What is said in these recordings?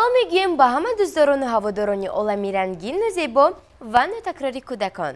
Салом мегӯем ба ҳама дӯстдорону ҳаводорони олами рангину зебо ва нотакрори кӯдакон.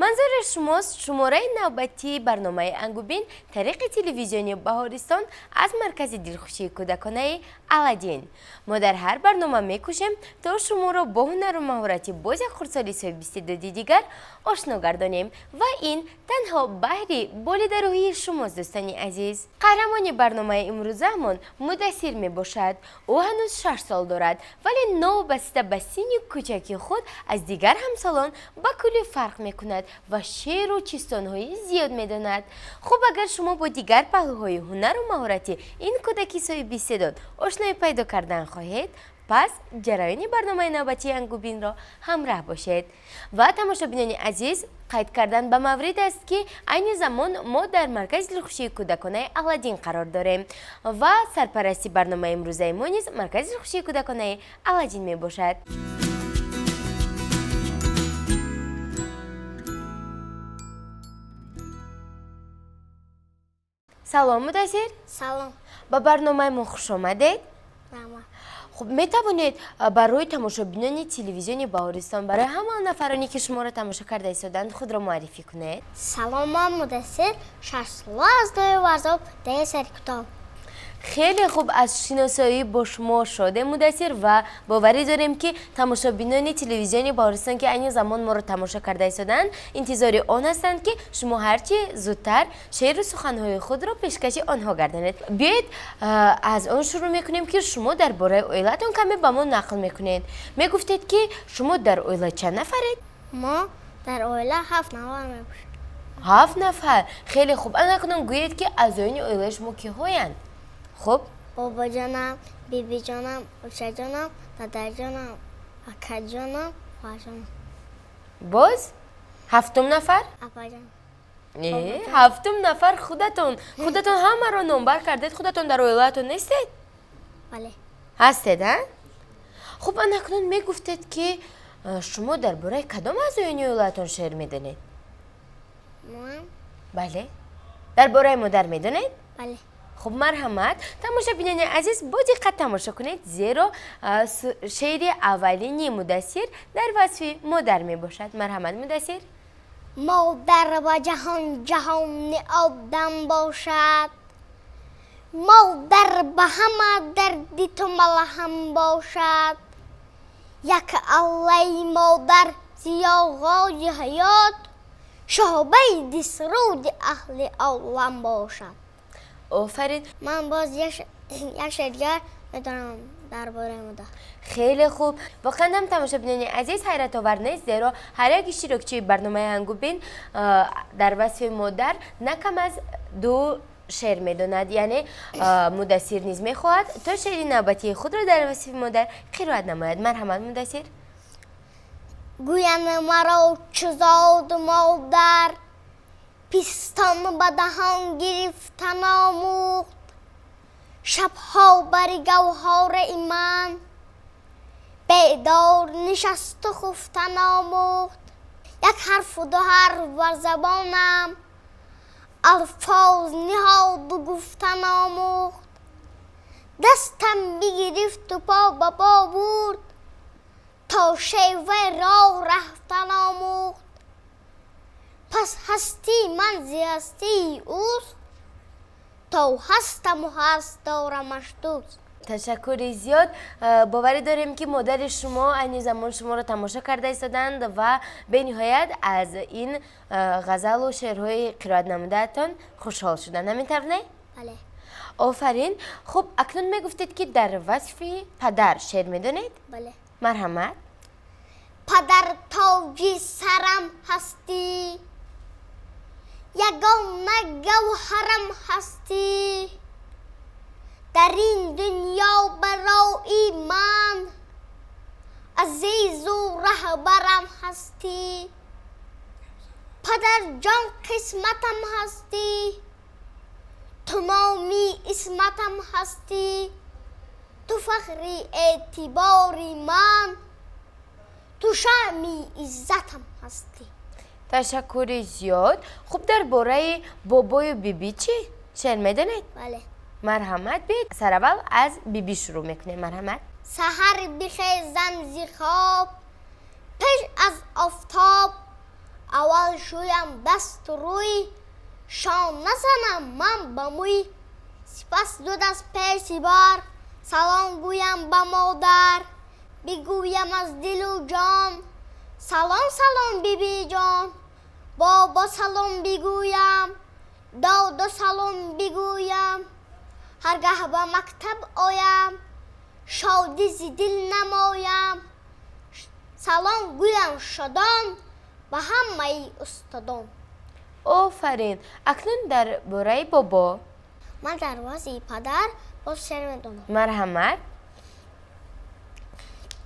Манзури шумост шумораи навбатии барномаи Ангубин тариқи телевизиони Баҳористон аз маркази дилхушии кӯдаконаи Аладдин. Мо дар ҳар барнома мекӯшем то шуморо бо ҳунару маҳорати боз як хурдсоли соҳибистеъдоди дигар ошно гардонем ва ин танҳо баҳри болидарӯҳии шумост, дӯстони азиз. Қаҳрамони барномаи имрӯзаамон Мудассир мебошад. Ӯ ҳанӯз 6 сол дорад, вале новобаста ба синни кӯчаки худ аз дигар ҳамсолон ба куллӣ фарқ мекунад ва шеъру чистонҳои зиёд медонад. Хуб, агар шумо бо дигар паҳлӯҳои ҳунару маҳорати ин кӯдаки соҳибистеъдод ошноӣ пайдо кардан хоҳед, пас ҷараёни барномаи навбатии Ангубинро ҳамраҳ бошед. Ва тамошобинони азиз, қайд кардан ба маврид аст, ки айни замон мо дар маркази дилхушии кӯдаконаи Аладдин қарор дорем ва сарпарасти барномаи имрӯзаи мо низ маркази дилхушии кӯдаконаи Аладдин мебошад. Салом, Мудассир. Салом. Ба барномаи мо хуш омадед. Раҳмат. Хуб, метавонед барои тамошобинони телевизиони Баҳористон, барои ҳама нафароне ки шуморо тамошо карда истоданд, худро муаррифӣ кунед? Салом, ман Мудассир, 6 сола, аз ноҳияи Варзоб, деҳаи Сарикутоб. Хеле хуб, аз шиносоӣ бо шумо шодем, Мудассир, ва боварӣ дорем, ки тамошобинони телевизиони Баҳористон, ки айни замон моро тамошо карда истоданд, интизори он ҳастанд, ки шумо ҳарчи зудтар шеъру суханҳои худро пешкаши онҳо гардонед. Биёед, аз он шурӯъ мекунем, ки шумо дар бораи оилатон каме ба мо нақл мекунед. Мегуфтед, ки шумо дар оила чанд нафаред? Мо дар оила 7 нафар мебошем. 7 нафар. Хеле хуб. Ана кунун гӯед, ки аъзоёни оилаи шумо киҳоянд? Хуб. Бобоҷонам, бибиҷонам, очаҷонам, дадаҷонам, акаҷонам, хоҳарҷонам. Боз ҳафтум нафар? Апаҷонам. Не, ҳафтум нафар худатон. Худатон ҳамаро номбар кардед, худатон дар оилаатон нестед? Бале. Ҳастед, а? Хуб, ана кунун мегуфтед, ки шумо дар бораи кадом аъзоёни оилаатон шеър медонед? Ман? Бале. Дар бораи модар медонед? Бале. Хуб, марҳамат, тамошобинони азиз, бо диққат тамошо кунед, зеро шеъри аввалини Мудассир дар васфи модар мебошад. Марҳамат, Мудассир. Модар ба ҷаҳон ҷаҳони одам бошад, модар ба ҳама дарди ту малҳам бошад. Як аллаи модар зиёғои ҳаёт, шоҳбайди суруди аҳли олам бошад. Офарин. Ман боз як шеър дигар медонам дар бораи модар. Хеле хуб. Воқеан ҳам, тамошобинони азиз, ҳайратовар нест, зеро ҳар як иштирокчии барномаи Ангубин дар васфи модар на кам аз 2 шеър медонад. Яъне Мудассир низ мехоҳад то шеъри навбатии худро дар васфи модар қироат намояд. Марҳамат, Мудассир. Гӯянд маро чу зод модар, пистон ба даҳон гирифтан омӯхт, шабҳо бари гавҳораи ман бедор нишасту хуфтан омӯхт. Як ҳарфу ду ҳарф бар забонам алфоз ниҳоду гуфтан омӯхт. Дастам бигирифту по ба по бурд, то шеваи роҳ рафтан омӯхт. Пас ҳастии ман зи ҳастии ӯст, то ҳастаму ҳаст дорамаш дӯст. Ташаккури зиёд. Боварӣ дорем, ки модари шумо айни замон шуморо тамошо карда истоданд ва бениҳоят аз ин ғазалу шеърҳои қироат намудаатон хушҳол шуданд. Ҳамин тавр, не? Бале. Офарин. Хуб, акнун мегуфтед, ки дар васфи падар шеър медонед? Бале. Марҳамат. Падар тоҷи сарам ҳастӣ, ягона гавҳарам ҳастӣ, дар ин дунё барои ман азизу раҳбарам ҳастӣ. Падарҷон, қисматам ҳастӣ, ту номи исматам ҳастӣ, ту фахри эътибори ман, ту шаъми иззатам ҳастӣ. Ташаккури зиёд. Хуб, дар бораи бобою бибӣ чӣ шеър медонед? Бале. Марҳамат, биед, сараввал аз бибӣ шурӯъ мекунем. Марҳамат. Саҳар бихезам зи хоб, пеш аз офтоб, аввал шӯям дасту рӯй, шона занам ман ба мӯй, сипас ду даст пеши бар, салом гӯям ба модар, бигӯям аз дилу ҷон, салом салом бибиҷон, бобо салом бигӯям, додо салом бигӯям, ҳаргаҳ ба мактаб оям, шодӣ зи дил намоям, салом гӯям шодон ба ҳамаи устодон. Офарин. Акнун дар бораи бобо. Ман дар вазъи падар боз шеър медонам. Марҳамат.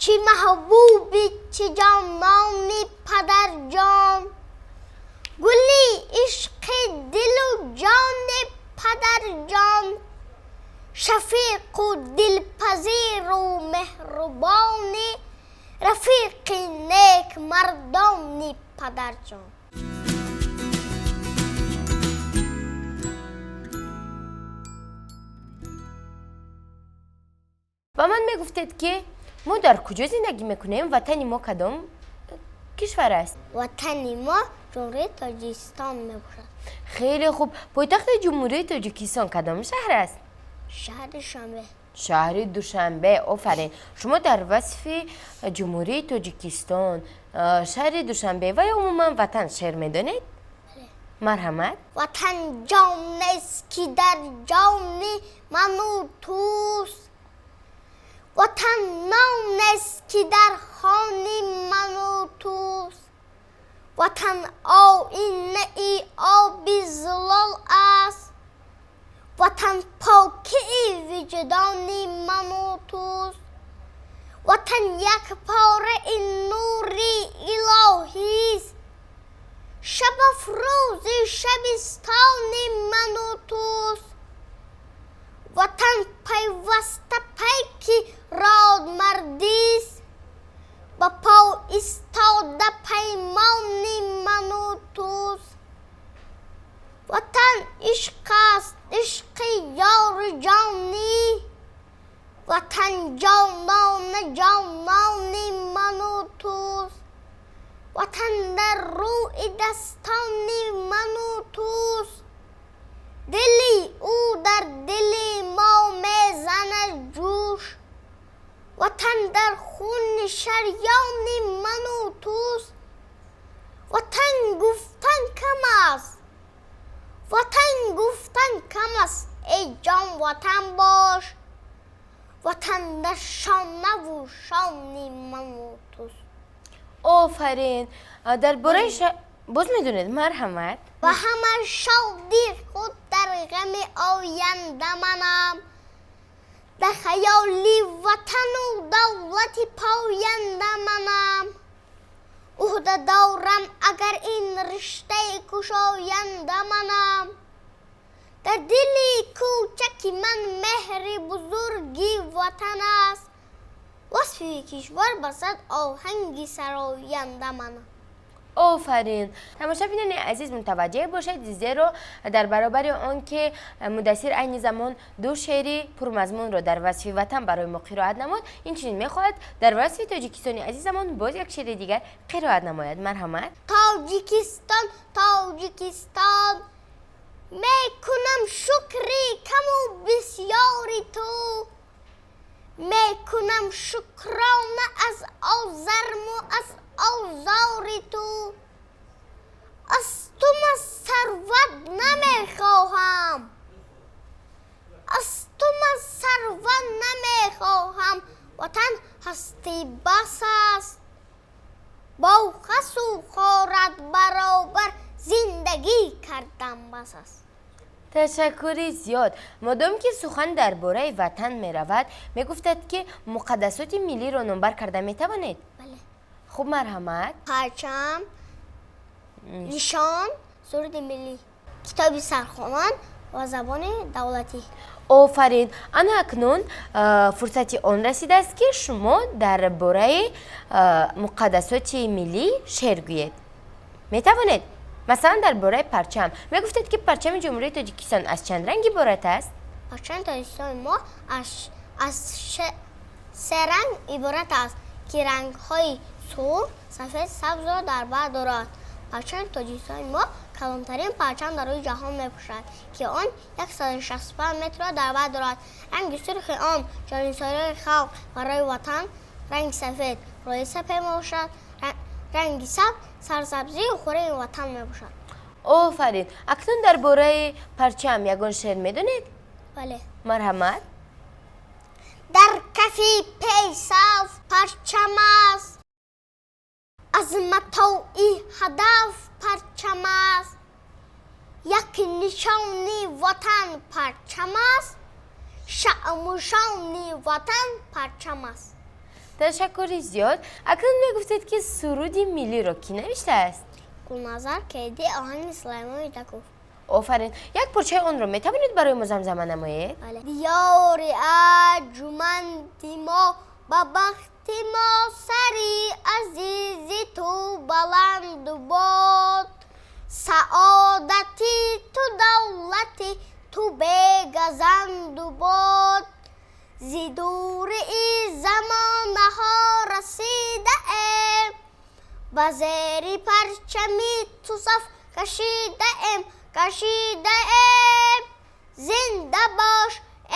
Чӣ маҳбуби, чӣ ҷонони падарҷон, гули ишқи дилу ҷони падарҷон, шафиқу дилпазиру меҳрубони, рафиқи некмардони падарҷон. Ба ман мегуфтед, ки мо дар куҷо зиндагӣ мекунем? Ватани мо кадом кишвар аст? Ватани мо Ҷумҳурии Тоҷикистон мебошад. Хеле хуб. Пойтахти Ҷумҳурии Тоҷикистон кадом шаҳр аст? Шаҳри Душанбе. Шаҳри Душанбе. Офарин. Шумо дар васфи Ҷумҳурии Тоҷикистон, шаҳри Душанбе ва ё умуман ватан шеър медонед? Бале. Марҳамат. Ватан ҷонест, ки дар ҷони ману туст, ватан нонест, ки дар хони ману туст, ватан оинаи оби зулол аст, ватан покии виҷдони ману туст, ватан як пораи нури илоҳист, шабафрӯзи шабистони ману туст, ватан пайваста пайки родмардист, ба по истода паймони ману туст, ватан ишқ аст, ишқи ёру ҷонӣ, ватан ҷонона ҷонони ману туст, ватан дар рӯи дастони ману туст, дили ӯ дар дили мо мезанад ҷӯш, ватан дар хуни шарёни ману туст, ватан гуфтан кам аст, ватан гуфтан кам аст, эй ҷон ватан бош, ватан дар шонаву шони ману туст. Офарин. Дар бораи боз медонед? Марҳамат. Ба ҳама шоди худ дар ғами оянда манам, дар хаёли ватану давлати поянда манам, ӯҳда дорам агар ин риштаи кушоянда манам, дар дили кӯчаки ман меҳри бузурги ватан аст, васфи кишвар ба сад оҳанги сароянда манам. Офарин. Тамошабинони азиз, мутаваҷҷеҳ бошед, зеро дар баробари он ки Мудассир айни замон ду шеъри пурмазмунро дар васфи ватан барои мо қироат намуд, инчунин мехоҳад дар васфи Тоҷикистони азизамон боз як шеъри дигар қироат намояд. Марҳамат. Тоҷикистон, Тоҷикистон, мекунам шукри каму бисёри ту, мекунам шукрона аз озарму аз озори ту, аз ту ман сарват намехоҳам, аз ту ман сарват намехоҳам, ватан ҳасти бас аст, бо хасу хорат баробар зиндагӣ кардам бас аст. Ташаккури зиёд. Модом ки сухан дар бораи ватан меравад, мегуфтад, ки муқаддасоти миллиро номбар карда метавонед? Бале. Хуб, марҳамат. Парчам, нишон, суруди миллӣ, китоби сархонан ва забони давлатӣ. Офарин. Ана акнун фурсати он расидааст, ки шумо дар бораи муқаддасоти миллӣ шеър гӯед. Метавонед? Масалан, дар бораи парчам. Мегуфтед, ки парчами Ҷумҳурии Тоҷикистон аз чанд ранг иборат аст? Парчами Тоҷикистони мо аз Се ранг иборат аст, ки рангҳои сурх, сафед, сабзро дар бар дорад. Парчами Тоҷикистони мо калонтарин парчам дар рӯи ҷаҳон мепӯшад, ки он 165 метрро дар бар дорад. Ранги сурхи он ҷонисориҳои халқ барои ватан, ранги сафед роҳи сапед мебошад, ранги сабз сарсабзию хӯраи ватан мебошад. Офарин! Акнун дар бораи парчам ягон шеър медонед? Бале. Марҳамат. Дар кафи пейсаф парчам аст, аз матои ҳадаф парчам аст, як нишони ватан парчам аст, шаъму шони ватан парчам аст. Ташаккури зиёд. Акнун мегуфтед, ки суруди миллиро кӣ навиштааст? Гулназар Кеди, оҳанги Сулаймон Юдаков. Офарин! Як порчаи онро метавонед барои мо замзама намоед? Бале. Диёри арҷуманди мо, ба бахти мо сари азизи ту баланду бод, саодати ту давлати ту бегазанду бод, зи дурии замонаҳо расидаем, ба зери парчами ту саф кашидаем, кашидаем. Зинда бош,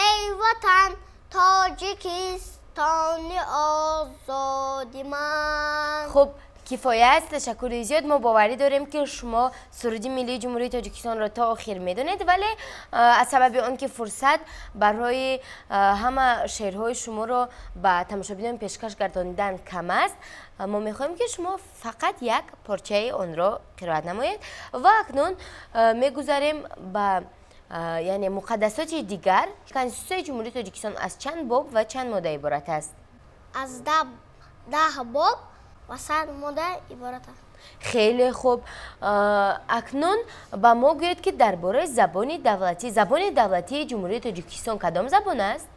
эй ватан, Тоҷикистони озоди ман. Хуб, кифоя аст. Ташаккури зиёд. Мо боварӣ дорем, ки шумо суруди миллии Ҷумҳурии Тоҷикистонро то охир медонед, вале аз сабаби он ки фурсат барои ҳама шеърҳои шуморо ба тамошобинон пешкаш гардонидан кам аст, мо мехоҳем, ки шумо фақат як порчаи онро қироат намоед. Ва акнун мегузарем ба яъне муқаддасоти дигар. Конститутсияи Ҷумҳурии Тоҷикистон аз чанд боб ва чанд модда иборат аст? Аз 10 боб ва 100 модда иборат аст. Хеле хуб. Акнун ба мо гӯед, ки дар бораи забони давлатӣ. Забони давлатии Ҷумҳурии Тоҷикистон кадом забон аст?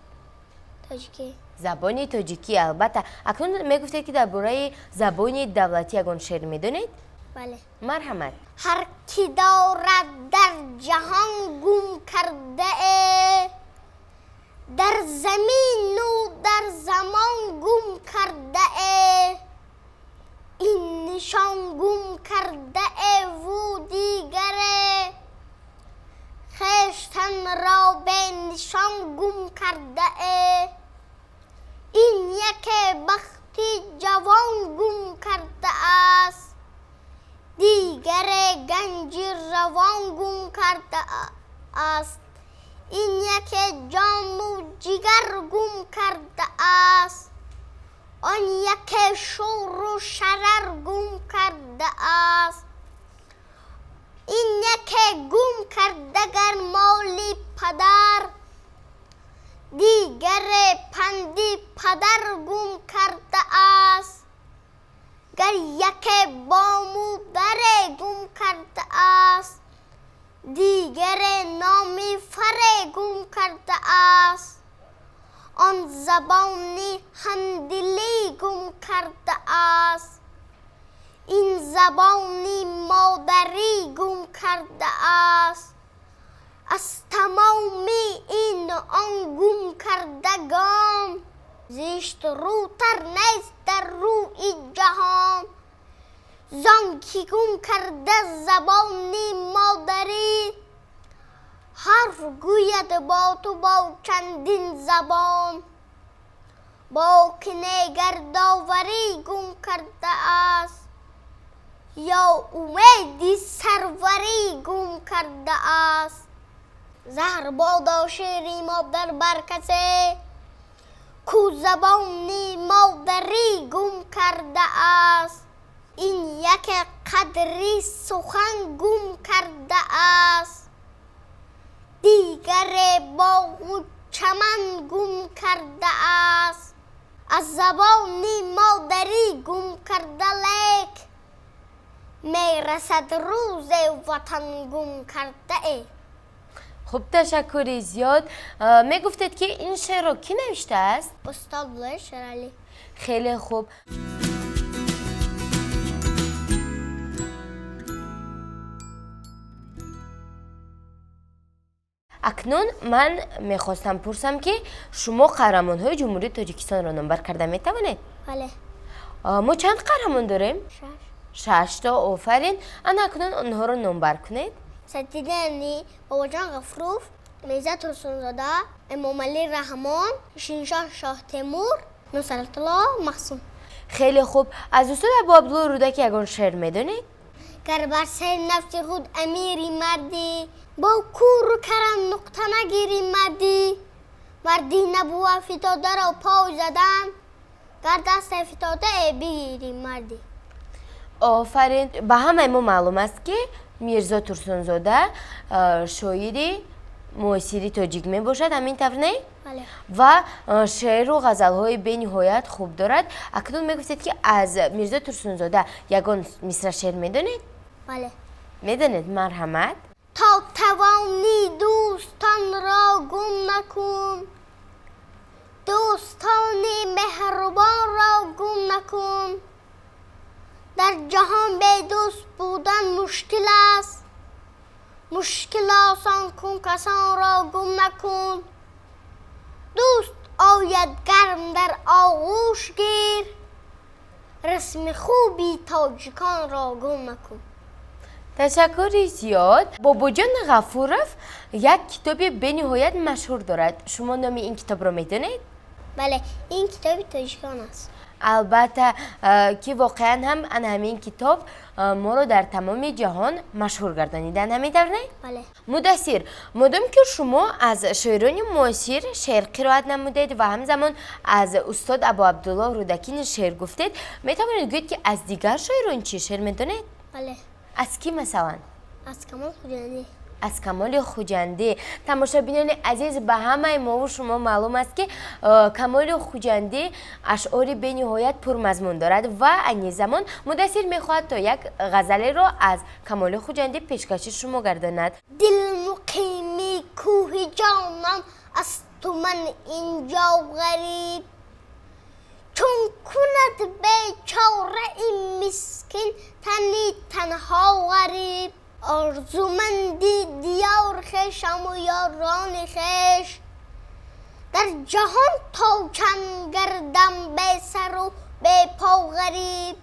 Тоҷикӣ. Забони тоҷикӣ, албатта. Акнун мегуфтед, ки дар бораи забони давлатӣ ягон шеър медонед? Бале. Марҳамат. Ҳар ки дорад дар ҷаҳон гум кардае, дар замину дар замон гум кардае, ин нишон гум кардаеву дигаре, хештанро бенишон гум кардае, ин яке бахти ҷавон гум кардааст, дигаре ганҷи равон гум кардааст, ин яке ҷону ҷигар гум кардааст, он яке шӯру шарар гум кардааст, ин яке гум карда гар моли падар, дигаре панди падар гум кардааст, гар яке бому даре гум кардааст, дигаре номи фаре гум кардааст, он забони ҳамдилӣ гум кардааст, ин забони модарӣ гум кардааст, аз тамоми ин он гум кардагон зишт рӯтар нест дар рӯи ҷаҳон, зон ки гум карда забони модарӣ, ҳарф гӯяд бо ту бо чандин забон, бо кинегардоварӣ гум кардааст, ё умеди сарварӣ гум кардааст. Заҳр бодо шири модар бар касе, ку забони модарӣ гум кардааст, ин яке қадри сухан гум кардааст, дигаре боғу чаман гум кардааст, аз забони модарӣ гум карда, лек мерасад рӯзе ватан гум кардае. Хуб, ташаккури зиёд. Мегуфтед, ки ин шеърро кӣ навиштааст? Устод Лоиқ Шералӣ. Хеле хуб. Акнун ман мехостам пурсам, ки шумо қаҳрамонҳои Ҷумҳурии Тоҷикистонро номбар карда метавонед? Бале. Мо чанд қаҳрамон дорем? Шаш. Шашто, офарин. Ана акнун онҳоро номбар кунед. Садидани Бобоҷон Ғафуров, Мирзо Турсунзода, Эмомалӣ Раҳмон, Шириншоҳ Шоҳтемур, Нусратулло Маҳсум. Хеле хуб. Аз устод Абу Абдулло Рӯдакӣ ягон шеър медонед? Гар бар сари нафси худ амири мардӣ, бо куру карам нуқта нагирӣ мардӣ. Мардӣ набувад фитодаро пой задан, гар даст фитодае бигирӣ мардӣ. Офарин. Ба ҳамаи мо маълум аст, ки Мирзо Турсунзода шоири муосири тоҷик мебошад, ҳамин тавр, не? Бале. Ва шеъру ғазалҳои бениҳоят хуб дорад. Акнун мегуфтед, ки аз Мирзо Турсунзода ягон мисра шеър медонед? Бале. Медонед? Марҳамат. То тавонӣ, дӯстонро гум накун, дӯстони меҳрубонро гум накун. Дар ҷаҳон бедӯст будан мушкил аст, мушкил осон кун, касонро гум накун. Дӯст ояд, гарм дар оғӯш гир, расми хуби тоҷиконро гум накун. Ташаккури зиёд. Бобоҷон Ғафуров як китоби бениҳоят машҳур дорад. Шумо номи ин китобро медонед? Бале, ин китоби тоҷикон аст. Албатта, ки воқеан ҳам ана ҳамин китоб моро дар тамоми ҷаҳон машҳур гардонидан, ҳамин тавр, не? Бале. Мудассир, модом ки шумо аз шоирони муосир шеър қироат намудед ва ҳамзамон аз устод Абу Абдуллоҳ Рӯдакӣ низ шеър гуфтед, метавонед гӯед, ки аз дигар шоирон чӣ шеър медонед? Бале. Аз кӣ, масалан? Аз Камол Хуҷандӣ. Аз Камоли Хуҷандӣ. Тамошобинони азиз, ба ҳамаи мову шумо маълум аст, ки Камоли Хуҷандӣ ашъори бениҳоят пурмазмун дорад ва айни замон Мудассир мехоҳад, то як ғазалеро аз Камоли Хуҷандӣ пешкаши шумо гардонад. Дил муқими кӯҳи ҷонон асту ман инҷо ғариб, чун кунад бечораи мискин тани танҳо ғариб. Орзуманди диёри хешаму ёрони хеш, дар ҷаҳон то чанд гардам бесару бепо ғариб.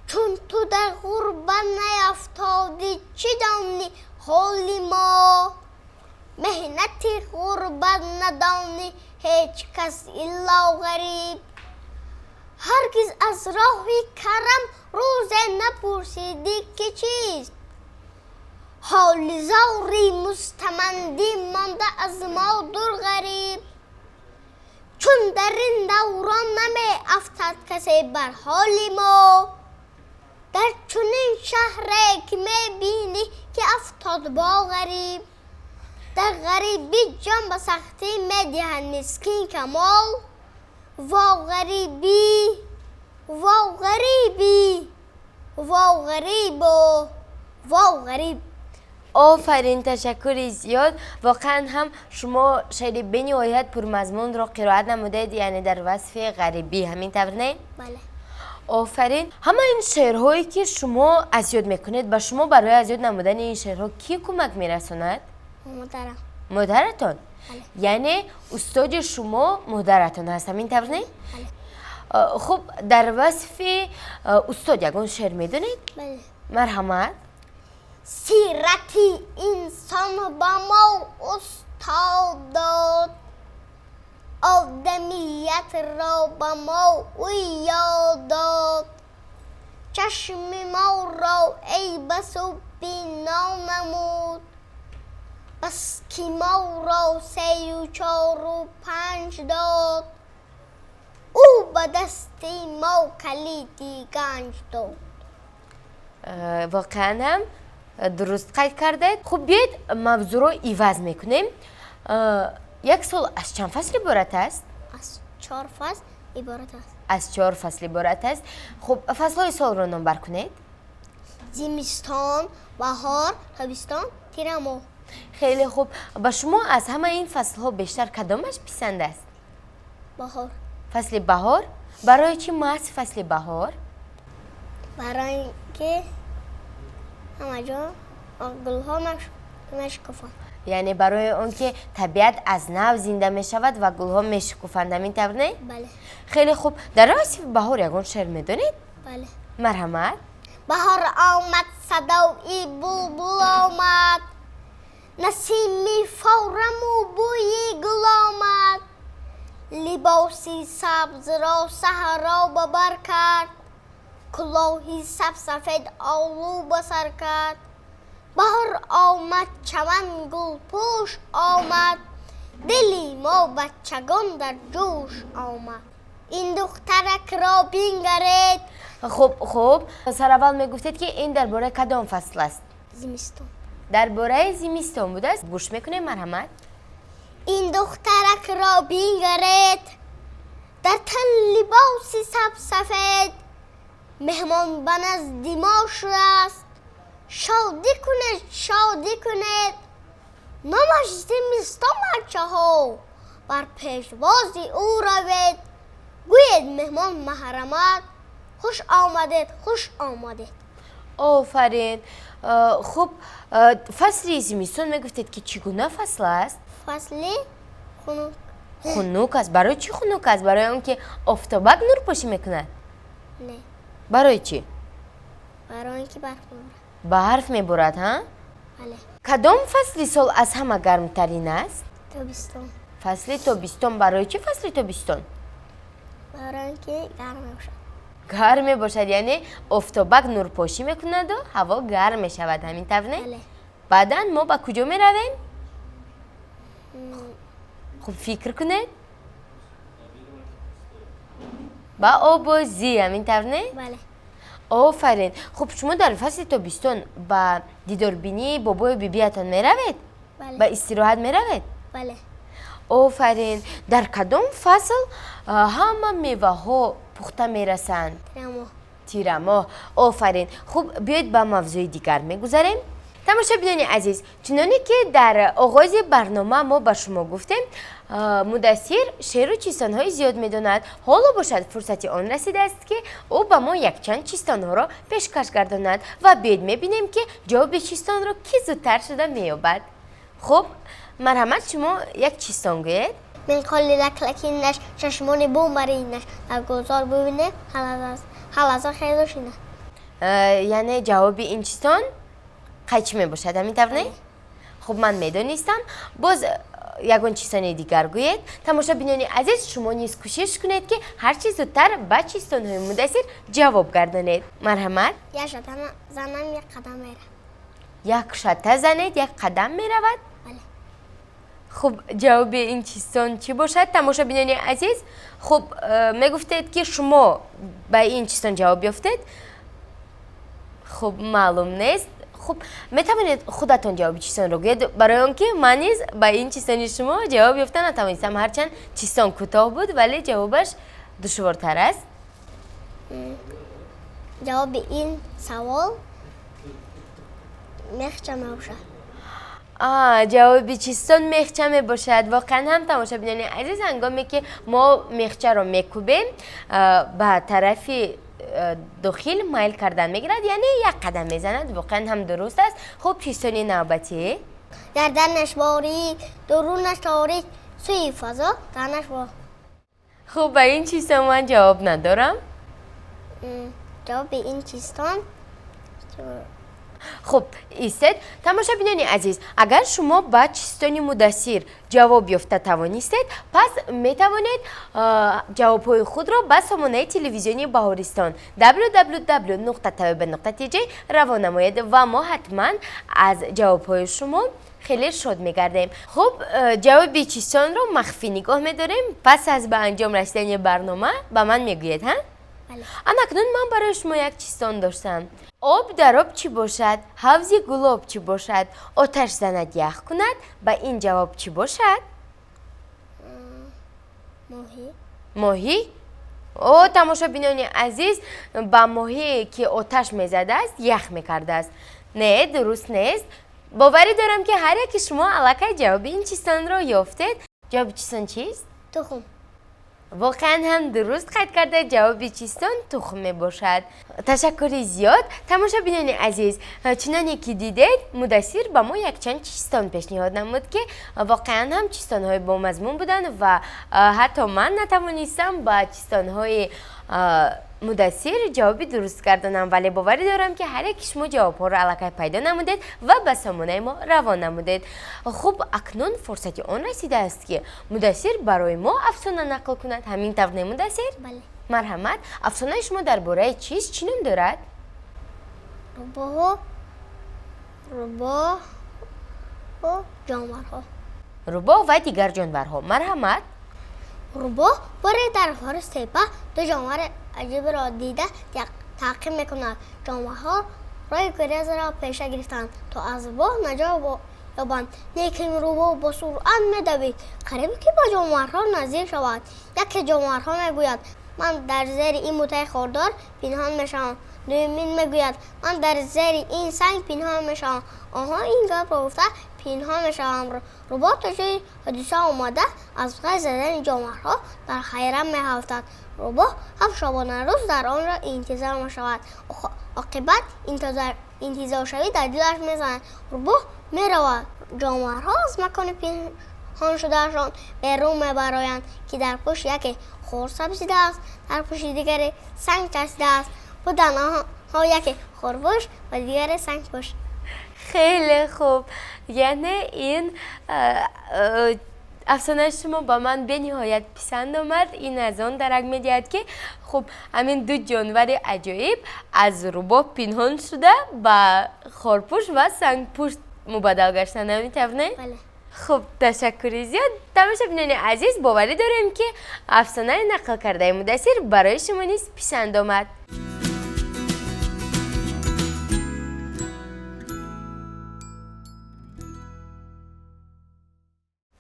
Чун ту дар ғурбат наёфтодӣ, чӣ донӣ ҳоли мо? Меҳнати ғурбат надонӣ ҳеҷ кас илло ғариб. Ҳаргиз аз роҳи карам рӯзе напурсидӣ, ки чист ҳоли зори мустамандӣ монда аз мо дур ғариб. Чун дар ин даврон намеафтад касе бар ҳоли мо, дар чунин шаҳре ки мебинӣ ки афтод бо ғариб. Дар ғарибӣ ҷон ба сахтӣ медиҳад мискин Камол. Во ғарибӣ, во ғарибӣ, во ғарибо, во ғариб. Офарин, ташаккури зиёд. Воқеан ҳам шумо шеъри бениҳоят пурмазмунро қироат намудед, яъне дар васфи ғарибӣ, ҳамин тавр, не? Бале. Офарин. Ҳама ин шеърҳое ки шумо аз ёд мекунед, ба шумо барои аз ёд намудани ин шеърҳо кӣ кӯмак мерасонад? Модарам. Модаратон? Бале. Яъне устоди шумо модаратон ҳаст, ҳамин тавр, не? Бале. Хуб, дар васфи устод ягон шеър медонед? Бале. Марҳамат. Сирати инсон ба мо устод дод, одамиятро ба мо ӯ ёд дод. Чашми моро эй басо бино намуд, бас ки моро сею чору панҷ дод, ӯ ба дасти мо калиди ганҷ дод. Воқеан ҳам дуруст қайд кардед. Хуб, биёед, мавзӯъро иваз мекунем. Як сол аз чанд фасл иборат аст? Аз чор фасл иборат аст. Аз чор фасл иборат аст. Хуб, фаслҳои солро номбар кунед. Зимистон, баҳор, тобистон, тирамоҳ. Хеле хуб. Ба шумо аз ҳамаи ин фаслҳо бештар кадомаш писанд аст? Баҳор. Фасли баҳор. Барои чӣ маҳз фасли баҳор? Барои ин ки ҳама ҷо гулҳо мешукуфанд. Яъне барои он ки табиат аз нав зинда мешавад ва гулҳо мешукуфанд, ҳамин тавр не? Бале. Хеле хуб. Дар васфи баҳор ягон шеър медонед? Бале. Марҳамат. Баҳор омад, садои булбул омад, насими фораму бӯи гул омад, либоси сабзро саҳро ба бар кард, кулоҳи сабсафед олу ба сар кард. Баҳор омад, чаман гулпӯш омад, дили мо бачагон дар ҷӯш омад. Ин духтаракро бингаред. Хуб, хуб, сараввал мегуфтед, ки ин дар бораи кадом фасл аст? Зимистон. Дар бораи зимистон будааст. Гӯш мекунем, марҳамат. Ин духтаракро бингаред, дар тан либоси сабсафед, меҳмон ба назди мо шудааст, шодӣ кунед, шодӣ кунед. Номаш зимистон, бачаҳо, бар пешвози ӯ равед, гӯед меҳмон марҳамат, хуш омадед, хуш омадед. Офарин. Хуб, фасли зимистон мегуфтед, ки чӣ гуна фасл аст? Фасли хунук. Хунук аст. Барои чӣ хунук аст? Барои он ки офтобак нурпошӣ мекунад? Не. Барои чӣ? Барои он ки барф меборад. Барф меборад, ҳа? Бале. Кадом фасли сол аз ҳама гармтарин аст? Тобистон. Фасли тобистон. Барои чӣ фасли тобистон? Барои он ки гарм мебошад. Гарм мебошад, яъне офтобак нурпошӣ мекунаду ҳаво гарм мешавад, ҳамин тавр не? Бале. Баъдан мо ба куҷо меравем? Хуб, фикр кунед. Ба оббозӣ, ҳамин тавр не? Бале. Офарин. Хуб, шумо дар фасли тобистон ба дидорбинии бобою бибиятон меравед? Бале. Ба истироҳат меравед? Бале. Офарин. Дар кадом фасл ҳама меваҳо пухта мерасанд? Тирамоҳ. Тирамоҳ. Офарин. Хуб, биёед ба мавзӯи дигар мегузарем. Тамошобинони азиз, чуноне ки дар оғози барнома мо ба шумо гуфтем, Мудассир шеъру чистонҳои зиёд медонад. Ҳоло бошад, фурсати он расидааст, ки ӯ ба мо якчанд чистонҳоро пешкаш гардонад ва биёед мебинем, ки ҷавоби чистонро кӣ зудтар шуда меёбад. Хуб, марҳамат, шумо як чистон гӯед. Мин холи лаклакинаш, чашмони бумаринаш, дар гулзор бубинем, ҳалазо хело шина. Яъне ҷавоби ин чистон қайчи мебошад, ҳамин тавр не? Хуб, ман медонистам. Боз ягон чистони дигар гӯед. Тамошобинони азиз, шумо низ кӯшиш кунед, ки ҳарчи зудтар ба чистонҳои Мудассир ҷавоб гардонед. Марҳамат. Як шата занам, як қадам меравад. Як шата занед, як қадам меравад? Бале. Хуб, ҷавоби ин чистон чӣ бошад, тамошобинони азиз? Хуб, мегуфтед, ки шумо ба ин чистон ҷавоб ёфтед. Хуб, маълум нест. Хуб, метавонед худатон ҷавоби чистонро гӯед, барои он ки ман низ ба ин чистони шумо ҷавоб ёфта натавонистам. Ҳарчанд чистон кӯтоҳ буд, вале ҷавобаш душвортар аст. Ҷавоби ин савол мехча мебошад. Ҷавоби чистон мехча мебошад. Воқеан ҳам, тамошобинони азиз, ҳангоме ки мо мехчаро мекӯбем, ба тарафи дохил майл кардан мегирад, яъне як қадам мезанад. Воқеан ҳам дуруст аст. Хуб, чистони навбатӣ. Гарданаш борик, дурунаш торик, сӯи фазо танаш бо. Хуб, ба ин чистон ман ҷавоб надорам. Ҷавоби ин чистон. Хуб, истед. Тамошобинони азиз, агар шумо ба чистони Мудассир ҷавоб ёфта тавонистед, пас метавонед ҷавобҳои худро ба сомонаи телевизиони Баҳористон www.tv.tj равон намоед ва мо ҳатман аз ҷавобҳои шумо хеле шод мегардем. Хуб, ҷавоби чистонро махфӣ нигоҳ медорем. Пас аз ба анҷом расидани барнома ба ман мегӯед, ҳа? Анакнун ман барои шумо як чистон доштам. Об дар об чӣ бошад, ҳавзи гулоб чӣ бошад, оташ занад, ях кунад, ба ин ҷавоб чӣ бошад? Моҳӣ. Моҳӣ? О, тамошобинони азиз, ба моҳие ки оташ мезадааст, ях мекардааст. Не, дуруст нест. Боварӣ дорам, ки ҳар яки шумо аллакай ҷавоби ин чистонро ёфтед. Ҷавоби чистон чист? Тухм. Воқеан ҳам дуруст қайд карда, ҷавоби чистон тухм мебошад. Ташаккури зиёд. Тамошобинони азиз, чуноне ки дидед, Мудассир ба мо якчанд чистон пешниҳод намуд, ки воқеан ҳам чистонҳои бомазмун буданд ва ҳатто ман натавонистам ба чистонҳои Мудассир ҷавоби дуруст гардонам, вале боварӣ дорам, ки ҳар яки шумо ҷавобҳоро аллакай пайдо намудед ва ба сомонаи мо равон намудед. Хуб, акнун фурсати он расидааст, ки Мудассир барои мо афсона нақл кунад. Ҳамин тавр не, Мудассир? Бале. Марҳамат, афсонаи шумо дар бораи чист, чӣ ном дорад? Рӯбоҳу ҷонварҳо. Рӯбоҳ ва дигар ҷонварҳо. Марҳамат. Рӯбоҳ боре дар фори тепа ду ҷонвари аҷибро дида таъқиб мекунад. Ҷонварҳо роҳи гурезро пеша гирифтанд, то аз рӯбоҳ наҷот ёбанд. Лекин рӯбоҳ бо суръат медавид, қариб ки ба ҷонварҳо наздик шавад. Яке ҷонварҳо мегӯяд: ман дар зери ин бутаи хордор пинҳон мешавам. Дуюмин мегӯяд: ман дар зери ин санг пинҳон мешавам. Онҳо ин гапро гуфта пинҳон мешаванд. Рӯбоҳ то ҷои ҳодиса омада, аз ғайр задани ҷонварҳо дар ҳайрат меафтад. Рӯбоҳ 7 шабонарӯз дар онро интизор мешавад. Оқибат интизоршавӣ дар дилаш мезанад. Рӯбоҳ меравад. Ҷонварҳо аз макони пинҳон шудаашон берун мебароянд, ки дар пушти яке хор сабзидааст, дар пушти дигаре санг часидааст. Буданд онҳо яке хорпӯш ва дигаре сангпӯш. Хеле хуб. Яъне ин афсонаи шумо ба ман бениҳоят писанд омад. Ин аз он дарак медиҳад, ки хуб, ҳамин ду ҷонвари аҷоиб аз рӯбоҳ пинҳон шуда ба хорпӯш ва сангпӯшт мубаддал гаштанд. Ҳамин тавр не? Бале. Хуб, ташаккури зиёд. Тамошобинони азиз, боварӣ дорем, ки афсонаи нақл кардаи Мудассир барои шумо низ писанд омад.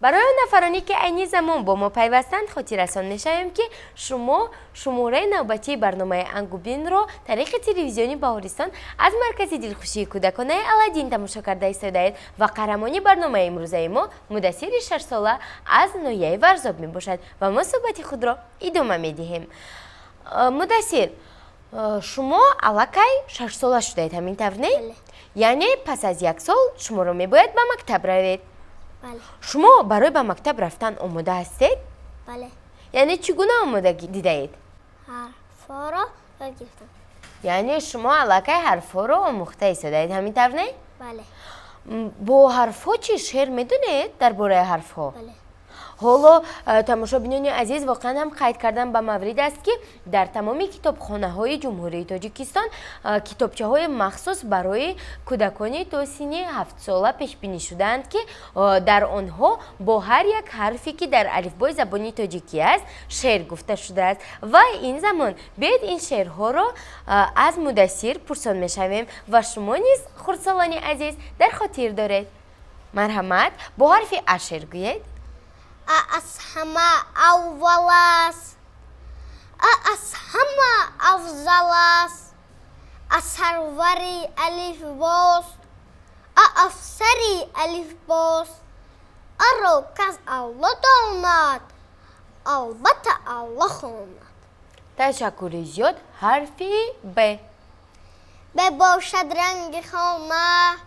Барои он нафароне, ки айни замон бо мо пайвастанд, хотиррасон мешавем, ки шумо шумораи навбатии барномаи Ангубинро тариқи телевизиони Баҳористон аз маркази дилхушии кӯдаконаи Аладдин тамошо карда истодаед ва қаҳрамони барномаи имрӯзаи мо Мудассири 6сола аз ноҳияи Варзоб мебошад ва мо суҳбати худро идома медиҳем. Мудассир, шумо аллакай 6сола шудаед, ҳамин тавр не? Бале. Яъне пас аз як сол шуморо мебояд ба мактаб равед. Бале. Шумо барои ба мактаб рафтан омода ҳастед? Бале. Яъне чӣ гуна омодагӣ дидаед? Ҳарфҳоро ёд гирифтам. Яъне шумо аллакай ҳарфҳоро омӯхта истодаед, ҳамин тавр не? Бале. Бо ҳарфҳо чӣ шеър медонед дар бораи ҳарфҳо? Бале. Ҳоло тамошобинони азиз, воқеан ҳам қайд кардан ба маврид аст, ки дар тамоми китобхонаҳои Ҷумҳурии Тоҷикистон китобчаҳои махсус барои кӯдакони то синни 7сола пешбинӣ шудаанд, ки дар онҳо бо ҳар як ҳарфе, ки дар алифбои забони тоҷикӣ аст, шеър гуфта шудааст. Ва ин замон биёед ин шеърҳоро аз Мудассир пурсон мешавем ва шумо низ, хурдсолони азиз, дар хотир доред. Марҳамат, бо ҳарфи А шеър гӯед. А аз ҳама аввал аст, А аз ҳама афзал аст, аз сарвари алифбост, А афсари алифбост. Аро кас Алло донад, албатта Алло хонад. Ташаккури зиёд. Ҳарфи Б. Б бошад ранги хона,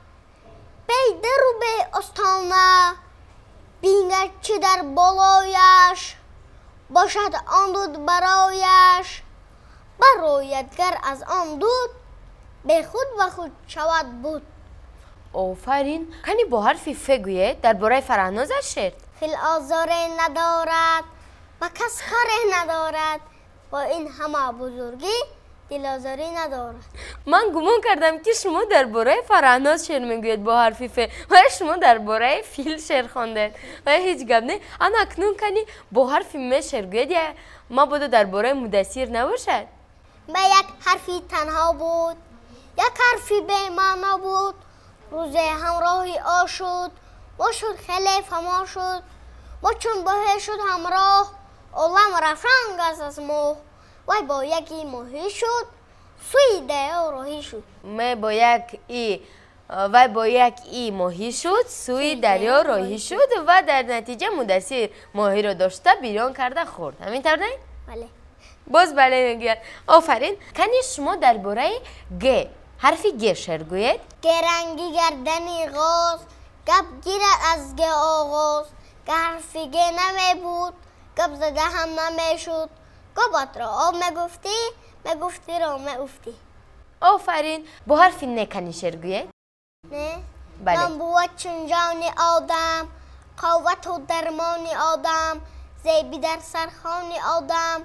бе дару бе остона, бингар чӣ дар болояш, бошад он дуд барояш, барояд гар аз он дуд, бехуд ба худ шавад буд. Офарин. Кани бо ҳарфи Ф гӯед дар бораи Фараҳноз аз шеър. Фил озоре надорад, ба кас коре надорад, бо ин ҳама бузургӣ дилозорӣ надорад. Ман гумон кардам, ки шумо дар бораи Фараҳноз шеър мегӯед бо ҳарфи Ф, ва шумо дар бораи фил шеър хондед. Ва ҳеҷ гап не. Ана акнун кани бо ҳарфи М шеър гӯед, я мабодо дар бораи Мудассир набошад? М як ҳарфи танҳо буд, як ҳарфи бемаъно буд, рӯзе ҳамроҳи ӯ шуд, мо шуд хеле фамо шуд, мо чун боҳе шуд ҳамроҳ, олам рафранг аст аз моҳ, вай бо яки моҳӣ шуд, сӯи дарё роҳӣ шуд. М бо як и Вай бо як и моҳӣ шуд, сӯи дарё роҳӣ шуд ва дар натиҷа Мудассир моҳиро дошта бирён карда хӯрд. Ҳамин тавр не? Бале. Боз бале мегӯяд. Офарин. Кани шумо дар бораи г, ҳарфи г шеър гӯед. Г ранги гардани ғоз, гап гирад аз г оғоз. Г ҳарфи г намебуд, гап зада ҳам намешуд. Гапатро об мегуфтӣ, мегуфтиро меуфтӣ. Офарин. Бо ҳарфи н кани шеър гӯед. Не? Бале. Ман бувад чун ҷони одам, қуввату дармони одам, зеби дар сархони одам,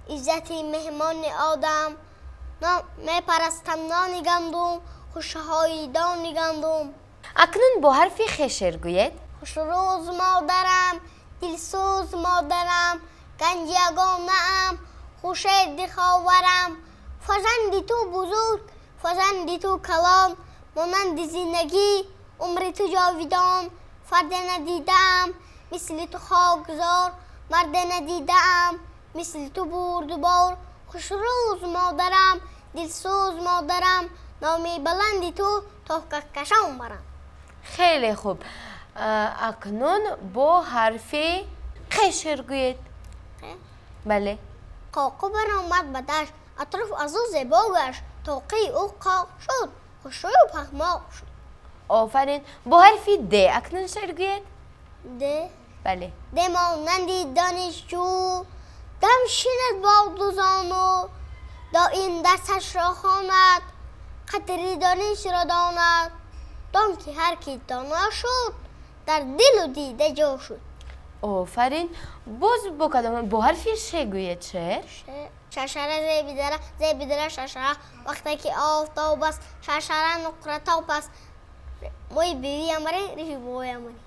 иззати меҳмони одам. Мепарастам нони гандум, хушҳои дони гандум. Акнун бо ҳарфи х шеър гӯед. Хушрӯз модарам, дилсӯз модарам, ганҷ ягонаам, хушеди ховарам. Фарзанди ту бузург, фарзанди ту калон, монанди зиндагӣ умри ту ҷовидон. Фарде надидаам мисли ту хокзор, марде надидаам мисли ту бурдубор. Хушрӯз модарам, дилсӯз модарам, номи баланди ту то каҳкашон барам. Хеле хуб. Акнун бо ҳарфи қ шеър гӯед. Бале. Қоқу баромад ба дашт, атроф аз ӯ зебо гашт, тоқии ӯ қоқ шуд, хушрӯю паҳмоқ шуд. Офарин. Бо ҳарфи д акнун шеър гӯед. Д? Бале. Д монанди донишҷӯ, дам шинад бо дузону, доим дарсашро хонад, қадри донишро донад. Дон ки ҳар ки доно шуд, дар дилу дида ҷо шуд. Офарин. Боз бо кадом бо ҳарфи ш гӯед шеър? Шашара зеби дара, зеби дара шашара, вақте ки офтоб аст, шашара нуқратоб аст. Мӯи бибиям барин, риши бобоям барин.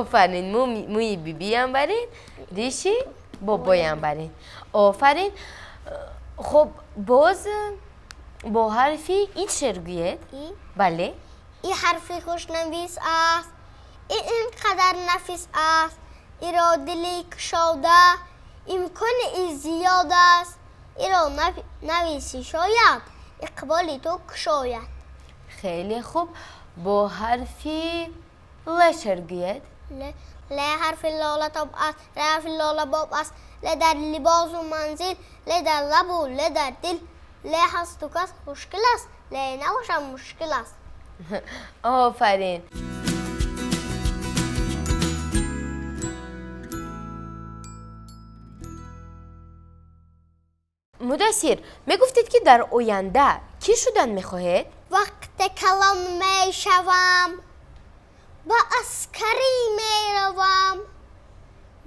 Офарин. Мӯи бибиям барин, риши бобоям барин. Офарин. Хуб, боз бо ҳарфи и шеър гӯед. И? Бале. И ҳарфи хушнавис аст, и ин қадар нафис аст, иро дили кушода, имкони и зиёд аст, иро нависӣ шояд, иқболи ту кушояд. Хеле хуб. Бо ҳарфи л шеър гӯед. Л. Л ҳарфи лолатоб аст, р ҳарфи лолабоб аст, л дар либосу манзил, л дар лабу л дар дил, л ҳасту кас мушкил аст, л набошад мушкил аст. Офарин. Мудассир, мегуфтед ки дар оянда кӣ шудан мехоҳед? Вақте калон мешавам, ба аскарӣ меравам,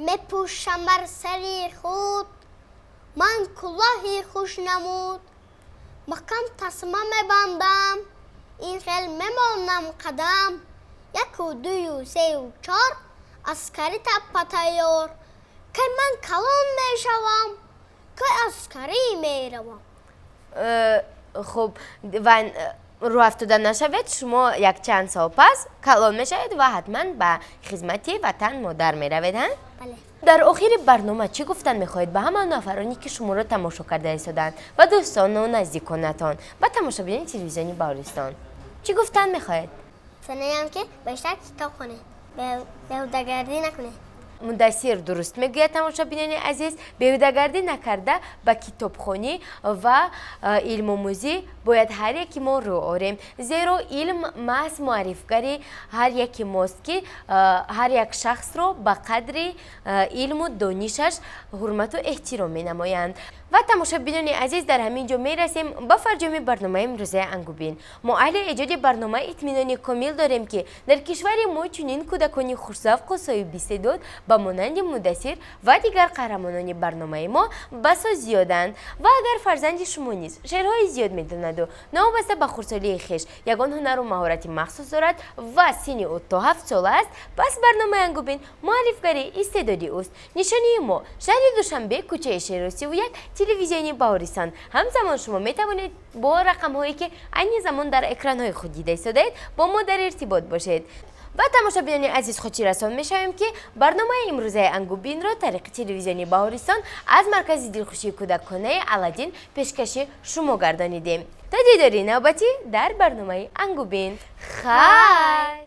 мепӯшам бар сари худ ман кулоҳи хушнамуд, маҳкам тасма мебандам, ин хел мемонам қадам, яку дую сею чор, аскарӣ таппа тайёр. Кай ман калон мешавам, кай аскарӣ меравам. Хуб, ва рӯ афтода нашавед, шумо якчанд сол пас калон мешавед ва ҳатман ба хизмати ватан модар меравед, ҳа? Бале. Дар охири барнома чӣ гуфтан мехоҳед ба ҳама нафароне ки шуморо тамошо карда истоданд ва дӯстону наздиконатон ба тамошобинони телевизиони Баҳористон? Чӣ гуфтан мехоҳед? Санаям ки бештар китоб хонед, беҳудагардӣ накунед. Мудассир дуруст мегӯяд, тамошобинони азиз, беҳудагардӣ накарда ба китобхонӣ ва илмомӯзӣ бояд ҳар яки мо рӯ орем, зеро илм маҳз муаррифгари ҳар яки мост ки ҳар як шахсро ба қадри илму донишаш ҳурмату эҳтиром менамоянд. Ва тамошобинони азиз, дар ҳамин ҷо мерасем ба фарҷоми барномаи имрӯзаи Ангубин. Мо аҳли эҷоди барнома итминони комил дорем ки дар кишвари мо чунин кӯдакони хушзавқу соҳибистеъдод ба монанди Мудассир ва дигар қаҳрамонони барномаи мо басо зиёданд. Ва агар фарзанди шумо низ шеърҳои зиёд медонаду новобаста ба хурдсолии хеш ягон ҳунару маҳорати махсус дорад ва синни ӯ то 7 сола аст, пас барномаи Ангубин муаррифгари истеъдоди ӯст. Нишонии мо шаҳри Душанбе, кӯчаи Шеру 31, телевизиони Баҳористон. Ҳамзамон шумо метавонед бо рақамҳое ки айни замон дар экранҳои худ дида истодаед бо мо дар иртибот бошед. Ва тамошобинони азиз, хотиррасон мешавем, ки барномаи имрӯзаи Ангубинро тариқи телевизиони Баҳористон аз маркази дилхушии кӯдаконаи Аладдин пешкаши шумо гардонидем. То дидори навбатӣ дар барномаи Ангубин, хайр!